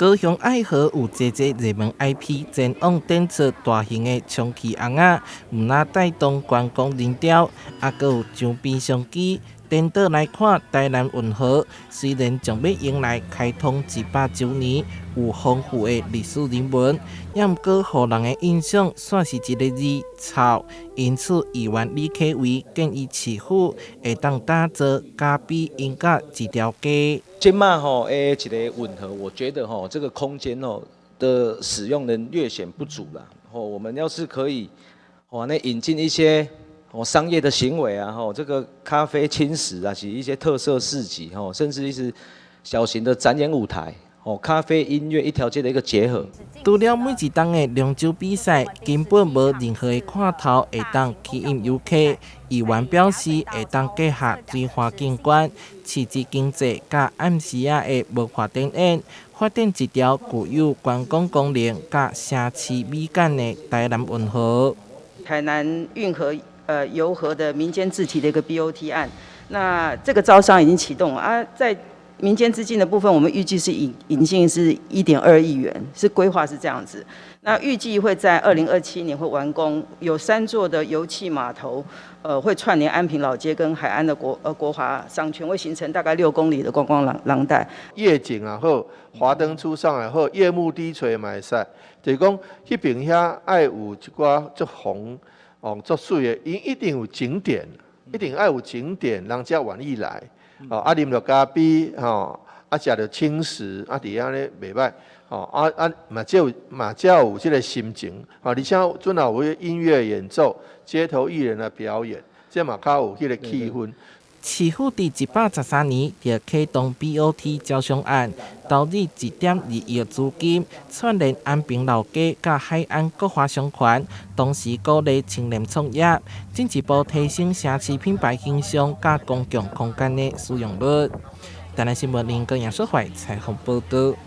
高雄愛河有濟濟熱門 IP 前往展出大型的充氣尪仔，毋但帶動觀光人潮，猶閣有周邊商機。顛倒來看，台南運河雖然將欲迎來開通100週年，有豐富的歷史人文，猶毋過予人的印象煞是一个字臭。因此，議員李啟維建議市府會當打造咖啡音樂一條街。這馬吼的一个運河，我覺得吼這個空間哦的使用人略顯不足啦。吼，我們要是可以，吼那引進一些哦商業的行為啊，吼這個咖啡輕食啊，是一些特色市集，吼甚至一些小型的展演舞台，哦咖啡音樂一條街的一個結合。除了每一冬的龍舟比賽，根本無任何的看頭會當吸引遊客。議員表示，會當結合水岸景觀、市集經濟佮暗時仔的文化展演，發展一條具有觀光功能佮城市美感的台南運河。台南運河遊河的民間自提的一個 BOT 案，那這個招商已經啟動啊，在民間資金的部分，我們預計是引進是1.2億元，是規劃是這樣子。那預計會在2027年會完工，有三座的遊憩碼頭，會串聯安平老街跟海安的國華商圈，會形成大概6公里的觀光廊帶。夜景也好，華燈初上也好，夜幕低垂嘛會使，就是講彼邊遐愛有一寡足紅哦足媠的，𪜶一定有景點，一定愛有景點，人才願意來。哦，啊，啉著咖啡，吼，啊，食著輕食，啊，佇遐咧袂䆀，吼，啊啊，嘛才有嘛才有這个心情，吼，而且陣也有音樂演奏、街頭藝人的表演，這嘛較有彼个氣氛。市府佇113年就啟動 BOT 招商案，投入1.2億資金，串聯安平老街佮海安國華商圈，同時鼓勵青年創業，進一步提升城市品牌形象佮公共空間的使用率。台南新聞林高陽淑懷採訪報導。